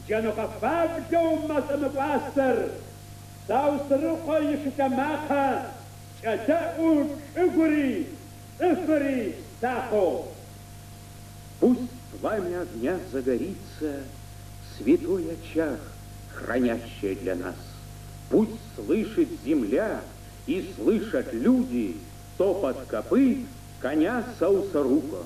Джэныкъо фаблэу мэшӏо мыкӏуасэр, Саусырыкъо ишылъэмакъэ кӏэдэӏу чӏыгури, цӏыфыри сакъэу. Пусть пламя огня загорится, святой очаг, хранящий для нас. Пусть слышит земля и слышат люди топот копыт коня Саусарука.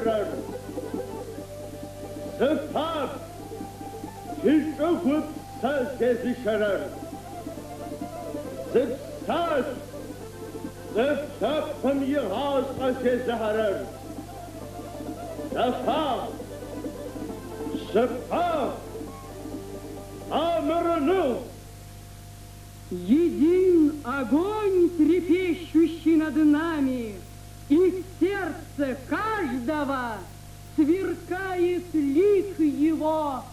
зыфэбрэр. Зы фаб, тичӏыгу ыпсэ зезыщэрэр. Зы псалъ, цӏыф лъэпкъым игъашӏэ зезыхьэрэр. Зэфагъ, шъыпкъагъ, мамырныгъ. Един огонь, трепещущий над нами, И в сердце каждого сверкает лик его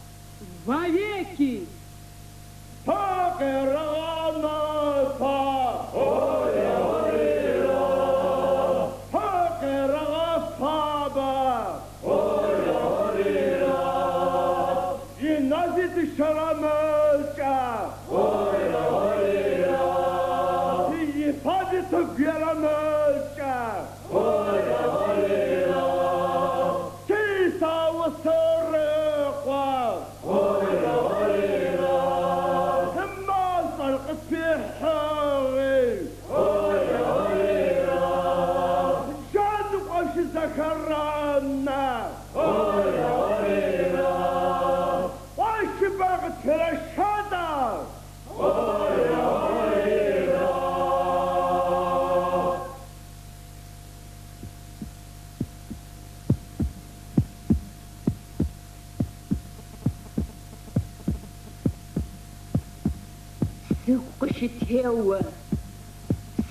вовеки. Сыгу къыщытео,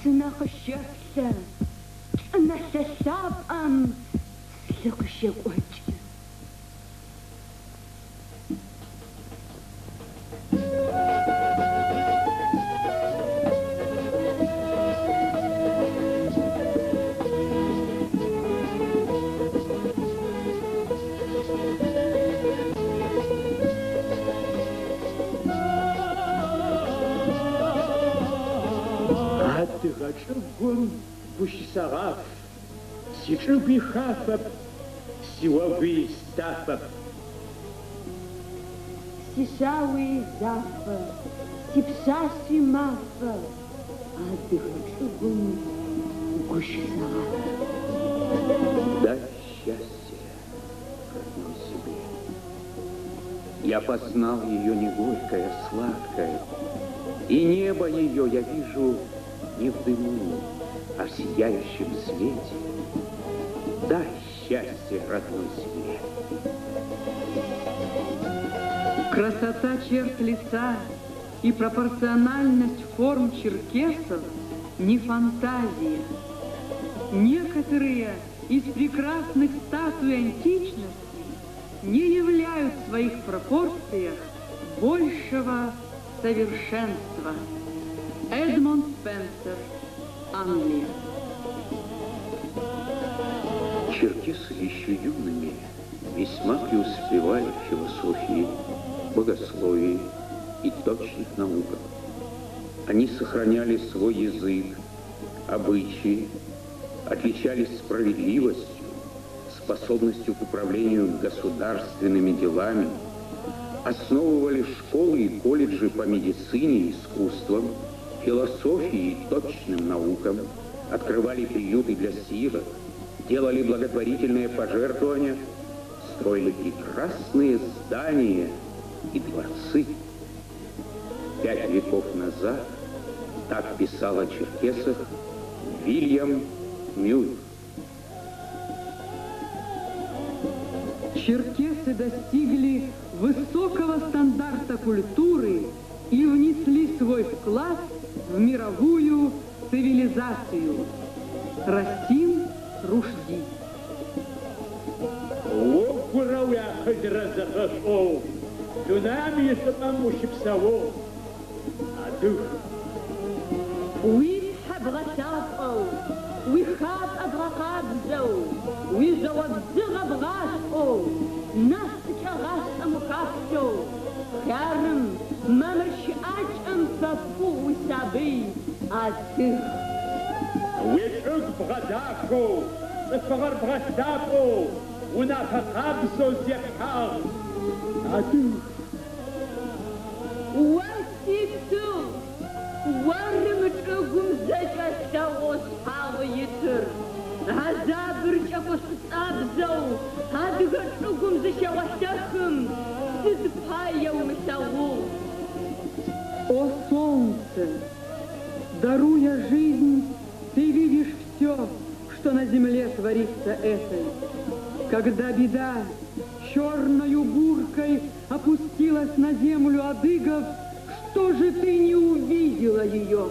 сынэ къыщэплъэ, чӏынэлъэ лъапӏэм слъы къыщекӏокӏы. Адыгэ чӏыгум гу щысэгъаф, сичӏыгуи хафэп, сиогуи стафэп. Сишъауи зафэ, сипшъашъи мафэ, адыгэ чӏыгум гу щысэгъаф. Дай счастье родной земле. Я познал ее не горькое, а сладкое, и небо ее я вижу не в дыму, а в сияющем свете. Дай счастье родной земле. Красота черт лица и пропорциональность форм черкесов не фантазия. Некоторые из прекрасных статуй античности не являют в своих пропорциях большего совершенства. Эдмонд Спенсер, Англия. Черкесы еще юными весьма преуспевали в философии, богословии и точных науках. Они сохраняли свой язык, обычаи, отличались справедливостью, способностью к управлению государственными делами, основывали школы и колледжи по медицине и искусствам, философии и точным наукам, открывали приюты для сирот, делали благотворительные пожертвования, строили прекрасные здания и дворцы. 5 веков назад так писал о черкесах Вильям Мюр. Черкесы достигли высокого стандарта культуры и внесли свой вклад в мировую цивилизацию. Расим Рушди. Огурэ уиакъылрэ зэфэшӏоу, дунаим ишӏыпӏэм ущыпсэоу, адыг. Уи Тхьэ бгъэлъапӏэу, уи хапӏэ бгъэкъабзэу, уи жъогъо бзыгъэ бгъашӏоу, насыпкӏэ гъашӏэм ухаплъэу, хъярым, мамыр щыӏакӏэм фэпӏугъ уисабый, адыг. Уичӏыгу бгъэдахэу, цӏыфыгъэр бгъэлъапӏэу, унапэ къабзэу зепхьагъ, адыг. О ситыгъ, оры мы чӏыгум зэкӏэ лъэгъоу шъхьагъ итыр. Хьазабыр кӏэко шӏуцӏабзэу адыгэ чӏыгум зыщеолъэхым, сыд пае умылъэгъугъ? О солнце, даруя жизнь, ты видишь все, что на земле творится этой. Когда беда черною буркой опустилась на землю адыгов, что же ты не увидела ее?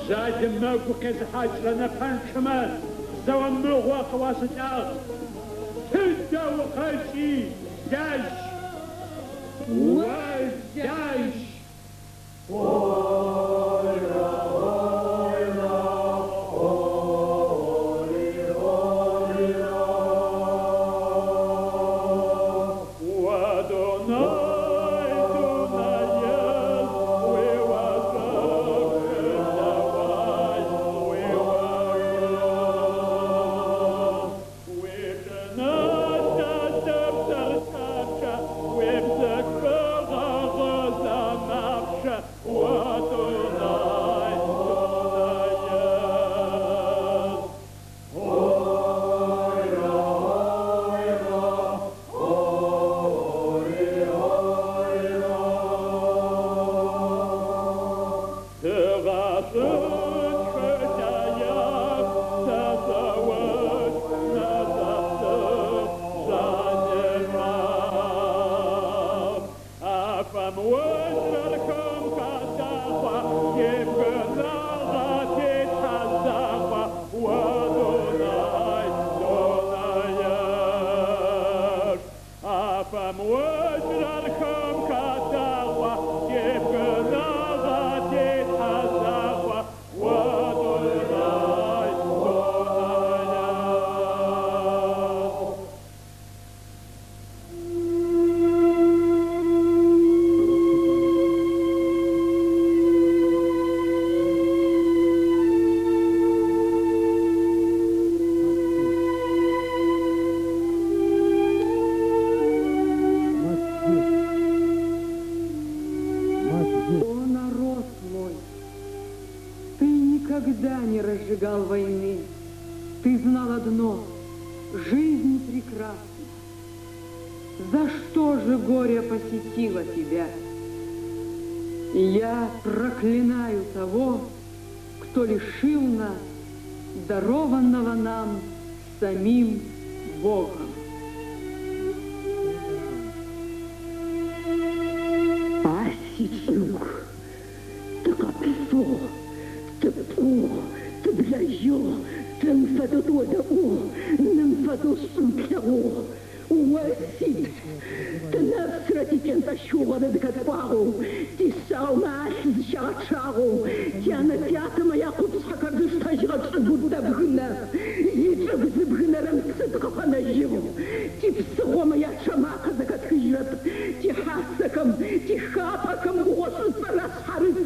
Жъалымэгу къезыхьакӏырэ нэпэнчъэмэ зэо мыгъо къыуашӏылӏагъ. Тыдэ укъэкӏи, лажь! О лажь! О дунай, дунаежъ, уиошъогу дэуай, уиошъогу. Уичӏыналъэ лъэпсэ лъапчъэ, уибзылъфыгъэ гъозэмапчъэ, о дунай, дунаежъ. О, народ мой, ты никогда не разжигал войны. Ты знал одно – жизнь прекрасна. За что же горе посетило тебя? Я проклинаю того, кто лишил нас дарованного нам самим Богом. А сичӏыгу, тыкъэплъфыгъ, тыпӏугъ, тыблэжьыгъ, тым фэдэу тыодэӏугъ, ным фэдэу шӏум тлъэгъугъ. О сит, тынэпсырэ типкӏэнтӏэ щыугъэрэ зыхэткӏуагъэу, тишъаомэ алъ зыщагъэчъагъэу, тянэ-тятэмэ якъупшъхьэхэр зыштэжьыгъэ чӏыгур тэбгынэ, зичӏыгу зыбгынэрэм сыд къыфэнэжьыгъ. Типсыхъомэ ячъэ макъэ зэхэтхыжьырэп, тихьасэхэм, тихапӏэхэм ӏугъо шӏуцӏэр ашъхьарыт,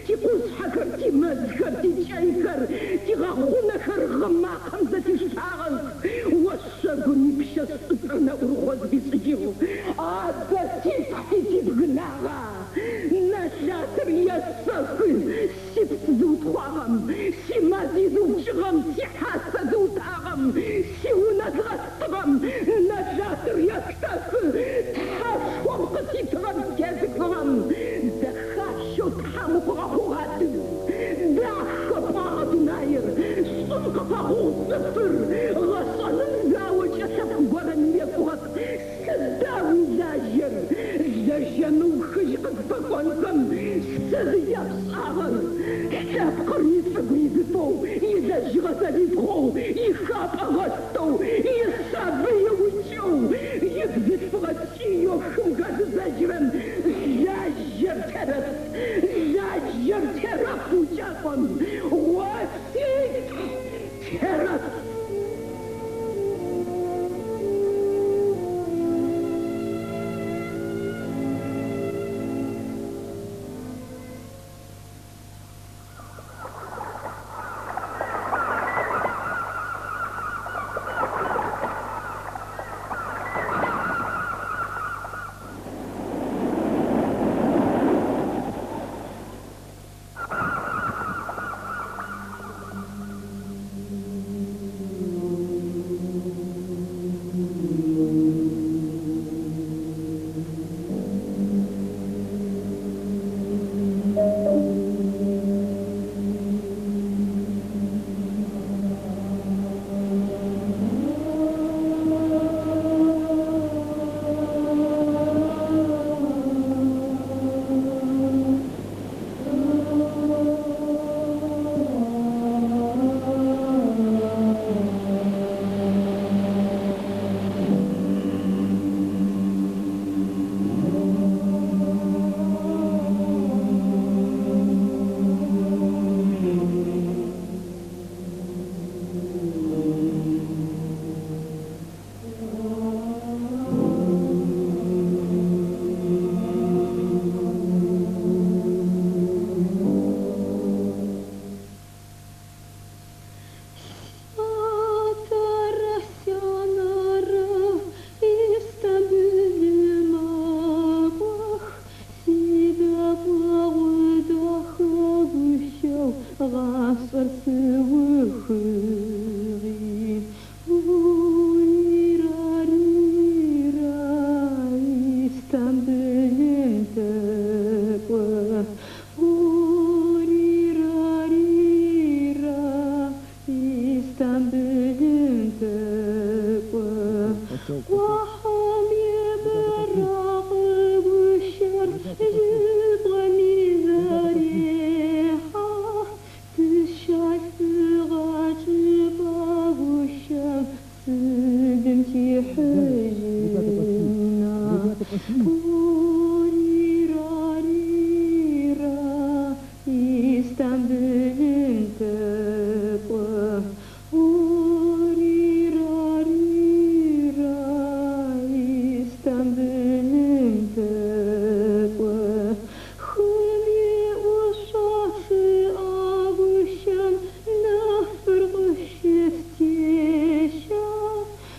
тикъушъхьэхэр, тимэзхэр, тикӏэйхэр, тигъэхъунэхэр гъы макъэм зэлъиштагъэх. Ошъогум ипщэ шӏуцӏэр нэӏурыхъо зыфишӏыжьыгъ. Адэ титхьи тибгынагъа, нэлатыр есэхы, сипс зыутхъуагъэм, симэзи зыукӏыгъэм, сихьасэ зыутагъэм, сиунэ зыгъэстыгъэм, нэлатыр есэхы, Тхьэшхом къыситыгъэм тезыхыгъэм, дэхащэу Тхьэм укъыгъэхъугъ адыг, дахэ пӏуагъэ дунаир, шӏум къыфэхъугъ цӏыфыр, гъэшӏэным заокӏэ лъэпкъ горэм екӏугъэп, сыда уилажьэр, лэжьэ мыухыжь къызфэкӏонхэм сыд япшӏагъэр, лъэпкъыр ичӏыгу изыфэу, илэжьыгъэ зэрипхъоу, ихапӏэ гъэстэу, исабый ыукӏэу, ибзылъфыгъэ кӏыеу хым хэзыдзэжьырэм лажьэр терэф, лажьэр терэф укӏакӏом, о сит, терэф. О-ри-ра-ри-ра, Истамбылым тэкӏо. О-ри-ра-ри-ра, Истамбылым тэкӏо. Хым иӏушъо чъыӏэ гущэм нэфыр къыщыттещэ.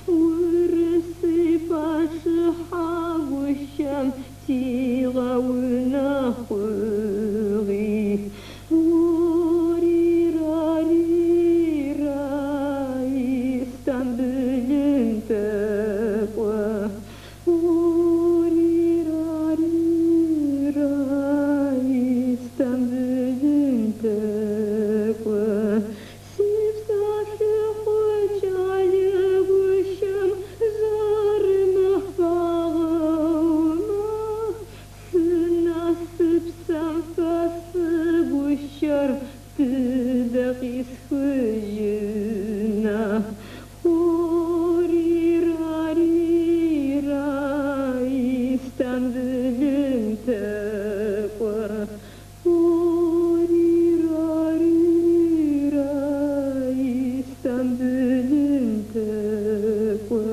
Урысый пачъыхьэ гущэм тигъэунэхъугъи. О-ри-ра-ри-ра, Истамбылым тэкӏо. О-ри-ра-ри-ра, Истамбылым тэкӏо. Сипсалъыхъо кӏалэ гущэм зэрымыфагъэумэ, сынасыпсэм фэсы гущэр тыдэ къисхыжьына. О-ри-ра-ри-ра, Истамбылым тэкӏо. О-ри-ра-ри-ра, Истамбылым тэкӏо.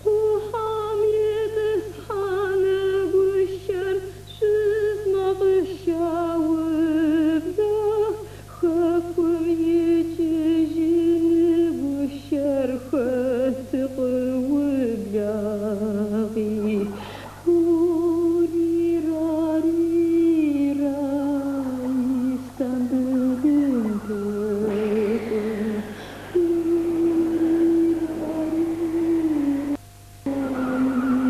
Къухьэм итӏысхьаны гущэр шъузмэ къыщаубзэ. Хэкум икӏыжьыны гущэр хэты къыублагъи. О-ри-ра-ри-ра, Истамбылым тэкӏо. О-ри-ра-ри-ра,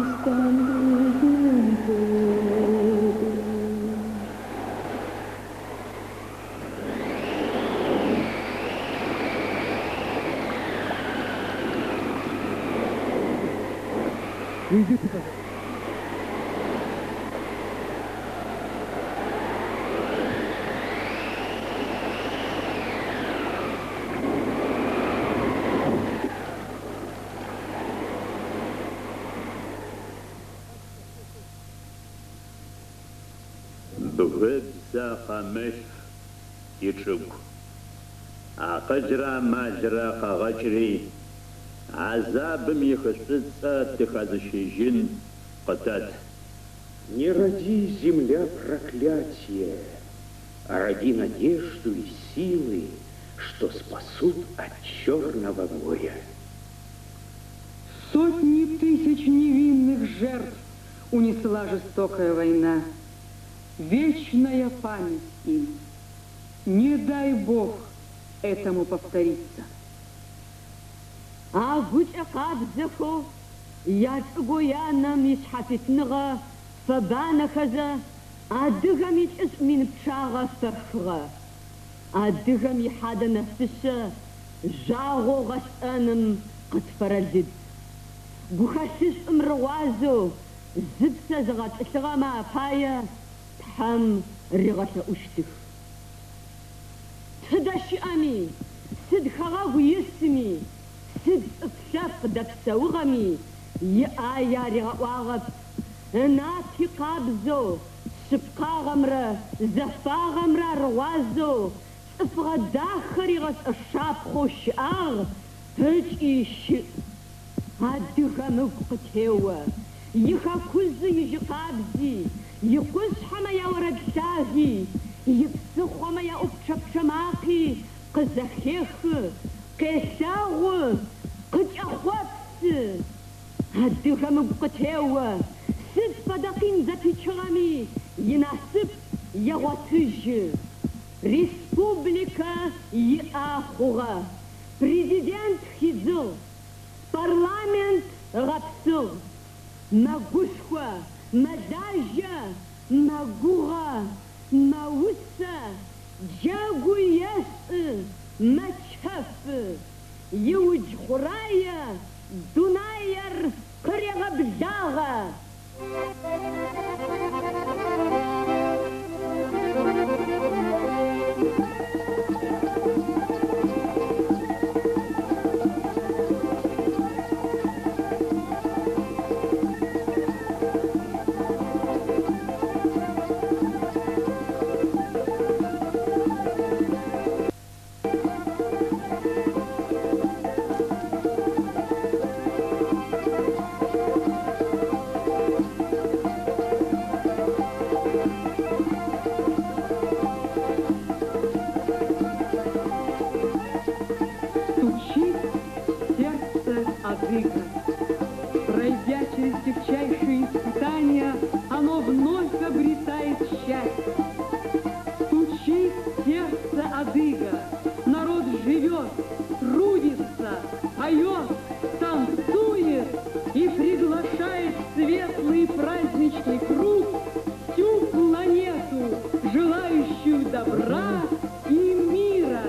Истамбылым тэкӏо. Уйдите, пожалуйста. Бгыбзэ къэмылъф ичӏыгу. Акъылрэ амалрэ къэгъэкӏри, азабым ихы Шӏуцӏэ тыхэзыщыжьын къытэт. Не роди, земля, проклятие, а роди надежду и силы, что спасут от черного горя. Сотни тысяч невинных жертв унесла жестокая война. Вечная память им. Не дай Бог этому повториться. Агукӏэ къабзэхэу ячӏыгу янэм ишъхьафитныгъэ фэбанэхэзэ адыгэм илӏышӏ мин пчъагъэ фэхыгъэ. Адыгэм ихьадэ нэфышъэ жъуагъоу гъэшӏэным къытфэрэлыд. Гухэлъышӏум рыгъуазэу зыпсэ зыгъэтӏылъыгъэмэ апае Тхьэм ригъэлъэӏущтых. Тыдэ щыӏэми, сыд хэгъэгу исми, сыд цӏыф лъэпкъ дэпсэугъэми иӏае аригъэӏуагъэп. Ынапи къабзэу, шъыпкъагъэмрэ зэфагъэмрэ арыгъуазэу цӏыфыгъэ дахэр игъэшӏэ шапхъэу щыӏагъ ыкӏи щыӏ. Адыгэм ыгу къытео, ихэкужъы ижьы къабзи, икъушъхьэмэ яорэд лъаги, ипсыхъомэ яӏупчъэпчъэ макъи къызэхехы, къелъэгъу, къыкӏэхъопсы. Адыгэм ыгу къытео, сыд фэдэ къин зэпичыгъэми инасып егъотыжьы. Республикэ иӏэ хъугъэ, президент хидзыгъ, парламент ыгъэпсыгъ. Мэгушхо, мэлажьэ, мэгугъэ, мэусэ, джэгу ешӏы, мэчэфы. Иудж хъурае дунаер къырегъэблагъэ. Отягчайшие испытания, оно вновь обретает счастье. Стучит сердце адыга, народ живет, трудится, поет, танцует и приглашает в светлый праздничный круг всю планету, желающую добра и мира.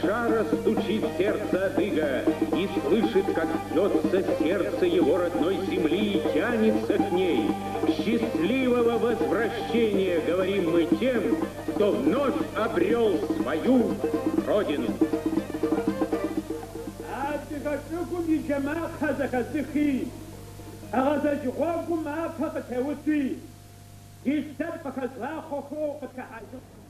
жара стучит сердце адыга и слышит, как бьется сердце его родной земли и тянется к ней. Счастливого возвращения, говорим мы тем, кто вновь обрел свою родину. Адыгэ чӏыгум иджэмакъэ зэхэзыхи, къэгъэзэжь гъогум апэ къытеуцуи, илъэпкъ къыхэзгъахъохэу къытхэхьажьыгъ.